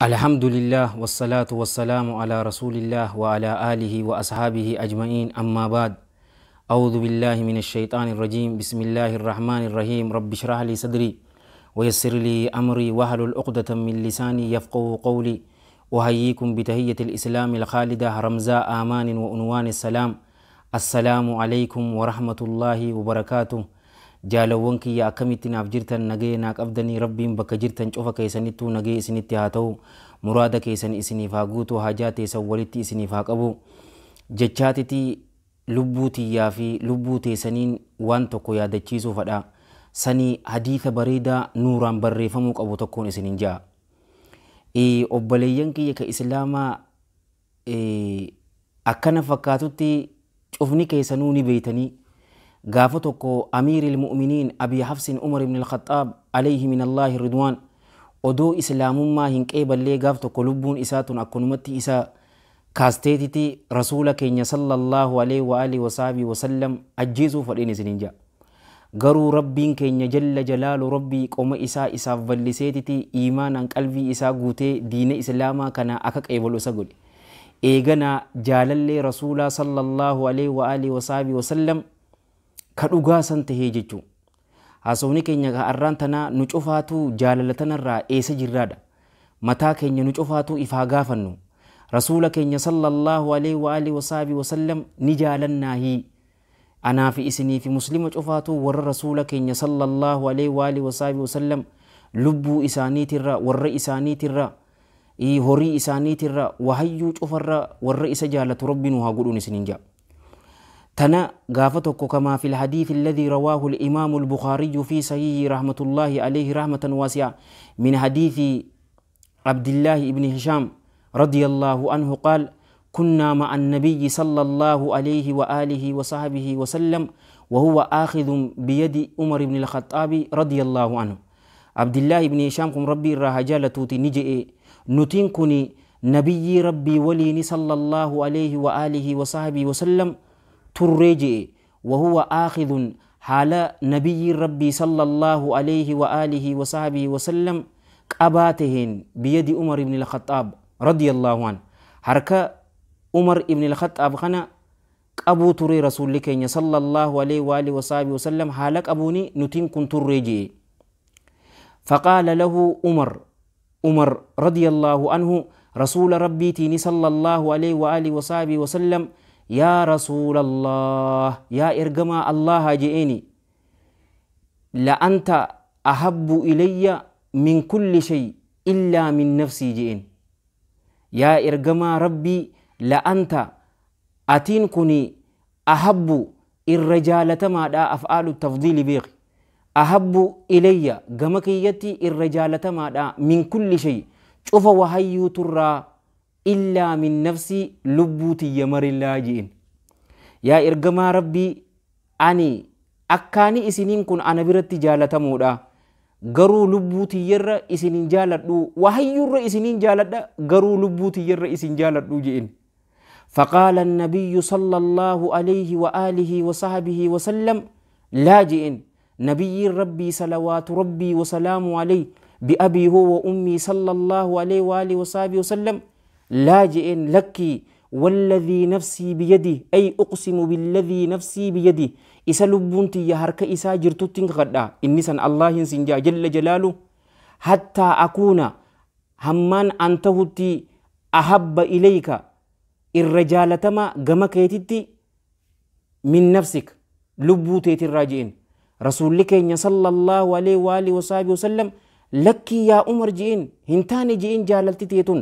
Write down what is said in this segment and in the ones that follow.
الحمد لله والصلاة والسلام على رسول الله وعلى آله وأصحابه أجمعين، أما بعد، أعوذ بالله من الشيطان الرجيم، بسم الله الرحمن الرحيم، رب اشرح لي صدري ويسر لي أمري واحلل عقدة من لساني يفقهوا قولي. أحييكم بتحية الإسلام الخالدة رمزاء آمان وعنوان السلام. السلام عليكم ورحمة الله وبركاته. Jaalawwan kiyya, akkamitti naaf jirtan? Nagee naa qabdanii? Rabbiin bakka jirtan cufa keessanittuu nagee isinitti haa ta'u, muraada keessan isiniif haa guutu, hajaa teessan walitti isiniif haa qabu jechaatiti, lubbuu tiyyaa fi lubbuu teessaniin waan tokko yaadachiisuu fadha. Sanii hadiisa bareedaa nuuraan barreeffamuu qabu tokkoon isinin ja'a. Obboleeyyan kiyya ka Islaamaa, akkana fakkaatutti cufni keessanuu ni beeytanii, gaafa tokko Amiiril Mu'miniin Abii Hafsin Umar ibn al-Khaxaab alayhi min Allaahi ridwaan odoo Islaamummaa hin qeeballee, gaaf tokko lubbuun isaa tun akkanumatti isa kaasteetiti Rasuula keenya sallallahu alaihi wa alihi wa sahbihi wasallam ajjeesuu fadheen isinin ja'a. Garuu Rabbiin keenya jalla jalaalu Rabbii qoma isaa isaaf bal'iseetiti iimaanaan qalbii isaa guutee diina Islaamaa kana akka qeebalu isa godhe. Eeganaa jaalallee Rasuulaa sallallahu alaihi wa alihi wa sahbihi wasallam ka dhugaa san tahee jechuu. Haasofni keenya ka arraan tanaa nu cufaatu jaalala tanarraa eessa jirraadha. Mataa keenya nu cufaatu ifaa gaafannu. Rasuula keenya sallallahu alaihi wa alihi wa sahbihi wasallam ni jaalannaahii? Anaa fi isinii fi Muslima cufaatu warra Rasuula keenya sallallahu alaihi wa alihi wa sahbihi wasallam lubbuu isaaniitirra, warra isaaniitirra, horii isaaniitirra, wahayyuu cufarra warra isa jaalatu Rabbi nu haa godhuun isinin jaa. تنا قافتك كما في الحديث الذي رواه الإمام البخاري في صحيحه رحمة الله عليه رحمة واسعة، من حديث عبد الله بن هشام رضي الله عنه قال: كنا مع النبي صلى الله عليه وآله وصحبه وسلم وهو آخذ بيد عمر بن الخطاب رضي الله عنه. عبد الله بن هشام كم ربي الرهجالة توتي نجئ نتين كني نبي ربي وليني صلى الله عليه وآله وصحبه وسلم ترجئ، وهو آخذ حال نبي ربي صلى الله عليه وآله وصحبه وسلم قباتهن بيد عمر بن الخطاب رضي الله عنه. حركة عمر بن الخطاب خنا قبو تري رسول لك صلى الله عليه وآله وصحبه وسلم حالك أبوني نتين كنت ترجئ. فقال له عمر، عمر رضي الله عنه رسول ربي تيني صلى الله عليه وآله وصحبه وسلم: يا رسول الله، يا إرجما الله جئني، لأنت أحب إلي من كل شيء إلا من نفسي. جئن يا إرجما ربي، لأنت أتين كني أحب الرجالة ما دا أفعال التفضيل بيق، أحب إلي جمكيتي الرجالة ما دا من كل شيء شوف وهي ترى إلا من نفسي لبوتي يمر الله. جئن يا إرجما ربي، أني أكاني إسنين كن أنا برتي جالة مودا، garuu lubbuu tiyyarra isinin jaaladhu, wahayyurra isinin jaaladha, garuu lubbuu tiyyarra isin jaaladhu je'in. فقال النبي صلى الله عليه وآله وصحبه وسلم: لا جئن. نبي ربي صلوات ربي وسلامه عليه بأبي هو وأمي صلى الله عليه وآله وصحبه وسلم: لا جئن، لك والذي نفسي بيده، أي أقسم بالذي نفسي بيده، إسا لبونتي يا هرك إسا جرتوتين غدا إني سن الله سنجا جل جلاله، حتى أكون همان أنتهتي أحب إليك الرجالة ما جمكيتي من نفسك لبوتي الراجئين. رسول لك صلى الله عليه وآله وصحبه وسلم: لك يا عمر جئين، هنتاني جئين، جالتي تيتون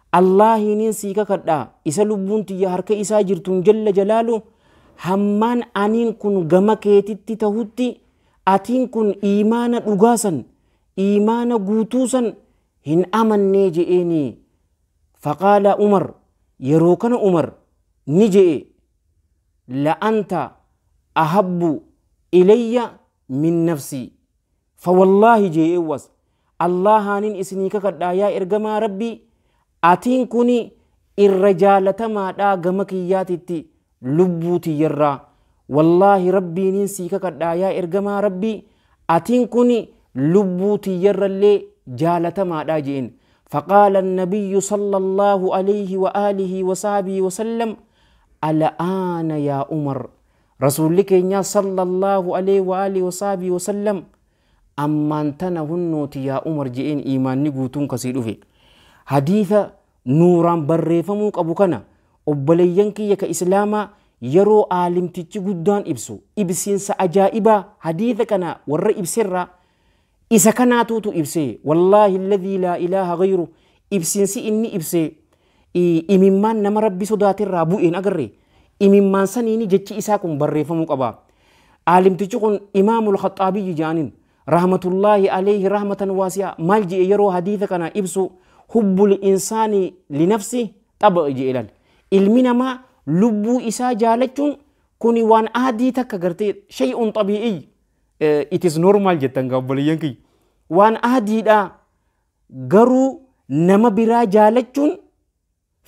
الله ننسي كدا إسا لبونتي يا هرك إسا جرتون جل جلاله hammaan aniin kun gama keetitti tahutti atiin kun iimaana dhugaasan, iimaana guutuusan hin amannee je'eeni. Faqaala Umar, yeroo kana Umar ni je'e: la'anta ahabbu ilayya min nafsi, fawallaahi je'e was Allahaanin isinii kakadhaa, yaa ergamaa Rabbii, atiin kuni irra jaalatamaadhaa gama kiyyaatitti lubbuu tiyyarraa. Wallaahi Rabbiinin sii kakadhaa, yaa ergamaa Rabbii, atiin kuni lubbuu tiyyarrallee jaalatamaadhaa je'en. فقال النبي صلى الله عليه وآله وصحبه وسلم الآن يا عمر. رسولك يا صلى الله عليه وآله وصحبه وسلم أما أنتنا هنوت يا عمر جئين إيمان نقوتون كسيدو في حديث نوران بريفموك أبو كنا أبلينكي يك إسلاما يرو عالم تيجي قدان إبسو إبسين سأجائبا حديث كنا ور إبسرة إذا كنا توتو إبسي والله الذي لا إله غيره إبسين سي إني إبسي إممان نما ربي صدات الرابو إن أقري إممان سنيني جتشي إساكم بريفموك أبا عالم تيجي إمام الخطابي جانين رحمة الله عليه رحمة واسعة مالجي يرو حديث كنا إبسو حب الإنسان لنفسه طبع جيلال ilmi namaa lubbuu isaa jaalachuun kuni waan adii takka gartee shay'un xabii'i it is normal jettan gaa obboleeyyan kiyya waan adiidha garuu nama biraa jaalachuun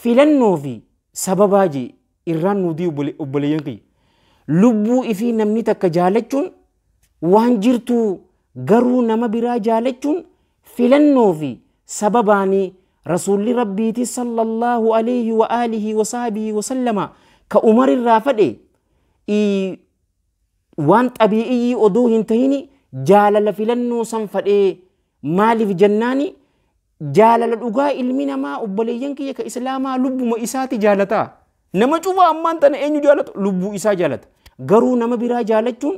filannoo fi sababaa jee irraan nuti obboleeyyan kiyya lubbuu ifii namni takka jaalachuun waan jirtu garuu nama biraa jaalachuun filannoo fi sababaanii رسول ربي صلى الله عليه وآله وصحبه وسلم كأمر الرافدي وان طبيعي أدوه انتهيني جالل فلنو سنفدي مالي في جناني جالل الأقاء إلمنا ما أبليينك يك إسلاما لب ما إساتي جالتا نما جوا أمان تنا إنيو جالت لب إسا جالت غرو نما برا جالتون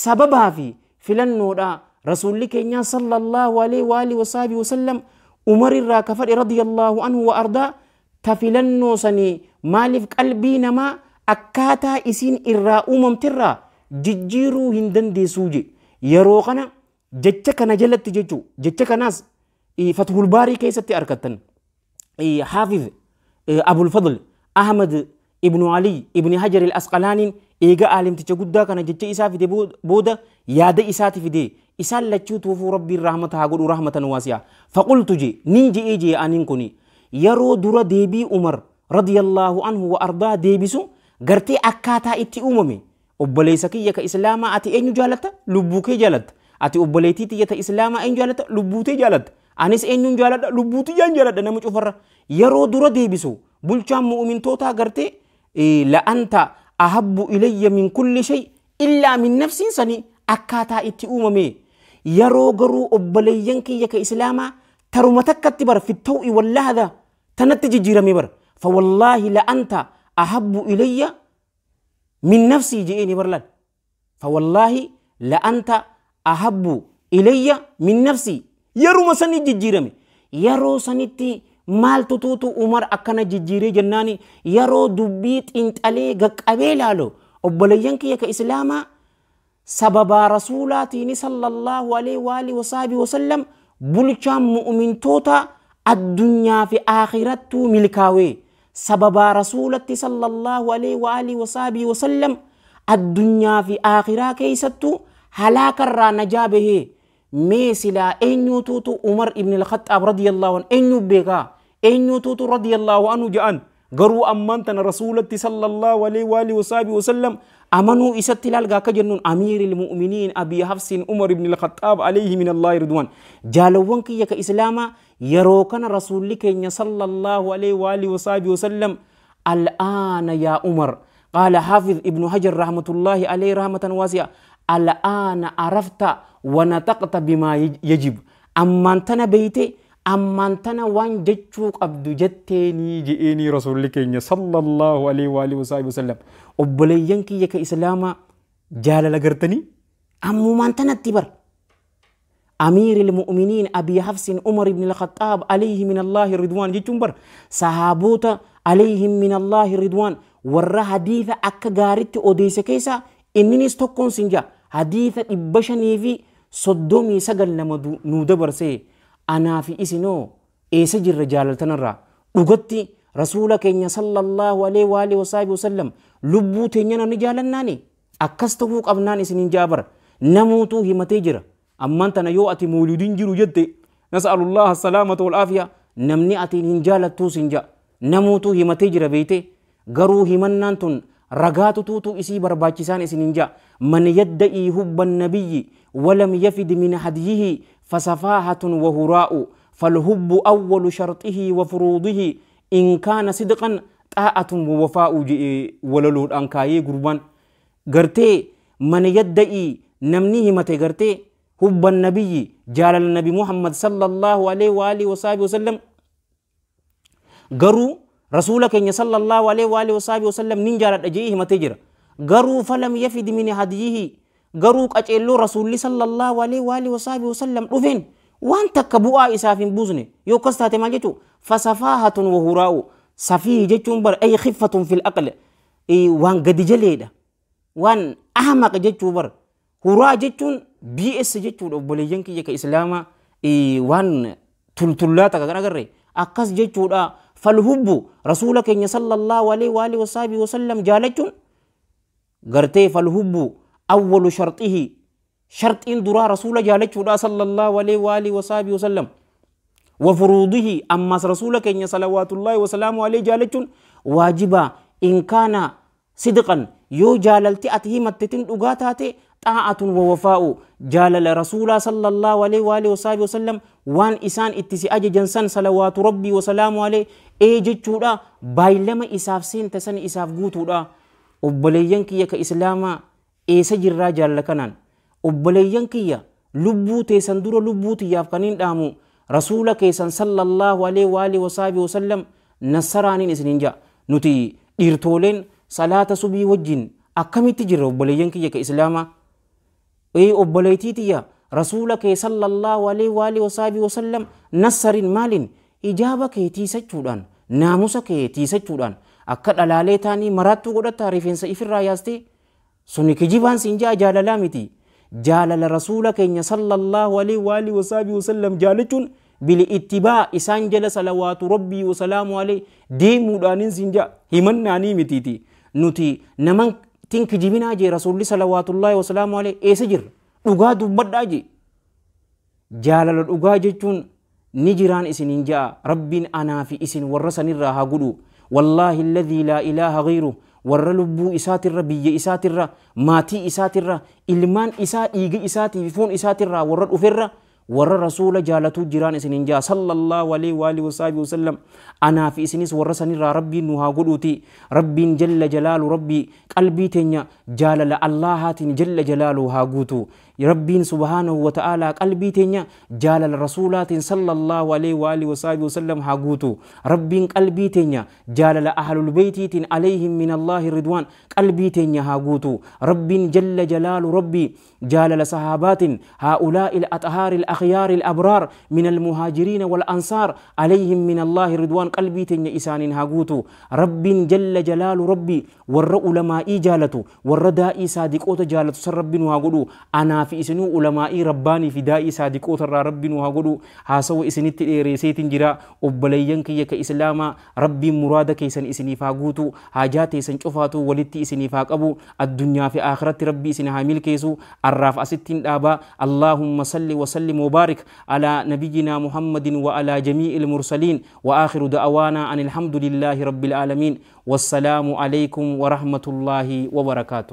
سببها في فلنو دا رسول كينيا صلى الله عليه وآله وصحبه وسلم عمر الراكفر رضي الله عنه وأرضاه تفلنو سني مالف قلبي نما أكاتا إسين إرا أمم ترى ججيرو هندن دي سوجي يروقنا جتشك نجلت ججو جتشك ناس فتح الباري كيستي أركتن حافظ أبو الفضل أحمد ابن علي ابن حجر الأسقلاني إيجا عالم تجودا كان جتش إسا في دي بودا ياد إساتي في دي إسال لتشو توفو ربي الرحمة هاقول رحمة واسعة. فقلت جي نيجي إيجي أنين كوني يرو درا ديبي عمر رضي الله عنه وأرضاه ديبسو غرتي أكاتا إتي أممي أبليسكي يك إسلاما أتي أين جالتا لبوكي جالت أتي أبليتي يك إسلاما أين جالتا لبوتي جالت أنيس أين جالتا لبوتي جالت نمج أفر يرو درا ديبسو بلشام مؤمن توتا غرتي إيه لأنت أحب إلي من كل شيء إلا من نفسي سني أكاتا إتي أممي يرو غرو أبلينك يك إسلاما ترمتك تبر في التوء واللهذا تنتج جيرمي بر فوالله لأنت أحب إلي من نفسي جئني برلان فوالله لأنت أحب إلي من نفسي يرو مسني جيرمي يرو سنتي مال تتوتو عمر أكنا جيري جناني يرو دبيت انت علي غك أبيلالو أبلينك يك إسلاما سبب رسولاتي صلى الله عليه وآله وصحبه وسلم بلشام مؤمن توتا الدنيا في آخرته ملكاوي سبب رسولتي صلى الله عليه وآله وصحبه وسلم الدنيا في آخرة كيستو هلاك الرا نجابه ميسلا إنيو توتو عمر ابن الخطاب رضي الله عنه إنيو بيغا إنيو توتو رضي الله عنه جان غرو أمانتنا رسولتي صلى الله عليه وآله وصحبه وسلم أمنوا إستلال غاك جنون أمير المؤمنين أبي حفص عمر بن الخطاب عليه من الله رضوان جالوانك يك إسلاما يروكنا رسولك صلى الله عليه وآله وصحبه وسلم الآن يا عمر. قال حافظ ابن حجر رحمة الله عليه رحمة واسعة الآن عرفت ونطقت بما يجب أما أنتنا بيتي أما أنتنا وان جتشوك عبد جتني جئني رسولك صلى الله عليه وآله وصحبه وسلم أبلينك يك إسلاما جال لغرتني أمو ما أنتنا التبر أمير المؤمنين أبي حفص عمر بن الخطاب عليه من الله الرضوان جتشمبر صحابوتا عليهم من الله الرضوان ورا حديث أكا غارت أوديس كيسا إنني استوكون سنجا حديث إبشني في صدومي سجل نمدو نودبر سي أنا في إسنو إيسجر رجال تنرى أغتي رسولك إن صلى الله عليه وآله وصحبه وسلم لبو تنينا نجالناني أكستوك أبناني سنين جابر نموتو همتجر أما أنت نيو أتي مولودين جرو جدي نسأل الله السلامة والعافية نمني أتي نجالة توسنجا نموتو همتجر بيتي غرو همنانتون رغاتو توتو إسي برباچسان إسننجا من يدعي حب النبي ولم يفد من هديه فسفاهة وهراء Falhubbu awwalu sharxihi wa furuudihi in kaana sidqan xaa'atun wa wafaa'u je'e walaloodhaan kaayee gurbaan. Gartee man yadda'ii namni himate gartee hubban nabiyyi jaalala Nabi Muhammad sallallahu alaihi wa alihi wa sahbihi wasallam, garuu rasuula keenya sallallahu alaihi wa alihi wa sahbihi wasallam nin jaaladha je'ee himatee jira. Garuu falam yafid min hadiyihi, garuu qaceelloo rasuulli sallallahu alaihi wa alihi wa sahbihi wasallam dhufeen waan takka bu'aa isaaf hin buusne yoo akkas taate maal jechuu? Fasafaahatun wa huraa'u. Safiih jechuun bara ay khiffatun fil aql, waan gadi jaleedha, waan ahmaq jechuu bara. Huraa jechuun BS jechuudha, obboleeyyan kiyya ka islaamaa, waan tultullaa takka kan agarre akkas jechuudha. Falhubbu rasuula keenya sallallahu alaihi wa alihi wa sahbihi wasallam jaalachuun gartee falhubbu awwalu sharxihi, sharxiin duraa rasuula jaalachuudha sallallahu alaihi wa alihi wa sahbihi wasallam. Wa furuudihi, ammas rasuula keenya salawaatullahi wa salaamu alaihi jaalachuun waajiba. In kaana sidqan, yoo jaalalti ati himattetin dhugaa taate, xaa'atun wa wafaa'u, jaalala rasuulaa sallallahu alaihi wa alihi wa sahbihi wasallam waan isaan itti si ajajan san salawaatu rabbii wa salaamu alaihi ee jechuudha, baay'ilama isaaf seente san isaaf guutuudha. Obboleeyyan kiyya ka islaamaa, eessa jirraa jaalala kanaan? Obboleeyyan kiyya, lubbuu teessan dura lubbuu tiyyaaf kaniin dhaamu rasuula keessan sallallahu alaihi wa alihi wa sahbihi wasallam nassaraaniin isiniin ja'a. Nuti dhiirtooleen salaata subii wajjin akkamitti jirra, obboleeyyan kiyya ka islaamaa? Ee obboleettii tiyya, rasuula kee sallallahu alaihi wa alihi wa sahbihi wasallam nassarin maaliin? Ijaaba kee tiisachuudhaan, naamusa kee tiisachuudhaan. Akka dhalaalee taanii maraattuu godhatta rifeensa ifirraa yaastee suni kijibaan siin jaa jaalalaa miti. Jaalala rasuula keenya sallallahu alaihi wa alihi wa sahbihi wasallam jaalachuun bili ittibaa isaan jala salawaatu rabbii wa salaamu alaihi deemuudhaanin siin jaa, himannaanii mitiiti. Nuti naman tin kijibinaa jee rasuulli salawaatullahi wa salaamu alaihi, eessa jirra? Dhugaa dubbadhaa jee. Jaalala dhugaa jechuun ni jiraan isiniin ja'a. Rabbiin anaa fi isin warra sanirraa haa godhu. Wallaahi alladhii laa ilaaha ghayru, warra lubbuu isaatirra, biyya isaatirra, maatii isaatirra, ilmaan isaa, dhiiga isaatii fi foon isaatirraa warra dhuferra warra rasuula jaalatuu jiraan isiniin ja'a sallallahu alaihi wa alihi wasaabihi wasallam. Anaa fi isinis warra sanirraa rabbiin nu haa godhuuti. Rabbiin jalla jalaalu rabbii qalbii teenya jaalala Allahaatiin jalla jalaalu haa guutu. Rabbiin subhaanahu wa ta'aalaa qalbii teenya jaalala rasuulaatiin sallallahu alaihi wa alihi wasaabihi wasallam haa guutu. Rabbiin qalbii teenya jaalala ahlul beeytiitiin alayhim min Allaahi ridwaan qalbii teenya haa guutu. Rabbiin jalla jalaalu rabbii jaalala sahaabaatiin haa'ulaa'i al-athaari al-akhyaari al-abraar min al-muhaajiriina wal-ansaar alayhim min Allaahi ridwaan qalbii teenya isaaniin haa guutu. Rabbiin jalla jalaalu rabbii warra ulamaa'ii jaalatu, warra daa'ii saadiqoota jaalatu san rabbi nu haa godhu. Anaa fi isinuu ulamaa'ii rabbaanii fi daa'ii saadiqoota irraa rabbi nu haa godhu. Haasawa isinitti dheereseetiin jira. Obboleeyyan kiyya ka islaamaa, rabbiin muraada keessan isiniif haa guutu, haajaa teessan cufaatu walitti isiniif haa qabu, addunyaa fi akhiratti rabbi isin haa milkeessu. Arraaf asittiin dhaabaa. Allaahumma salli wa sallim wa baarik alaa nabiyyinaa Muhammadin wa alaa jamii'il mursaliin wa aakhiru da'awaanaa anil hamdulillaahi rabbil aalamiin. Wassalaamu alaykum wa rahmatullaahi wa barakaatuh.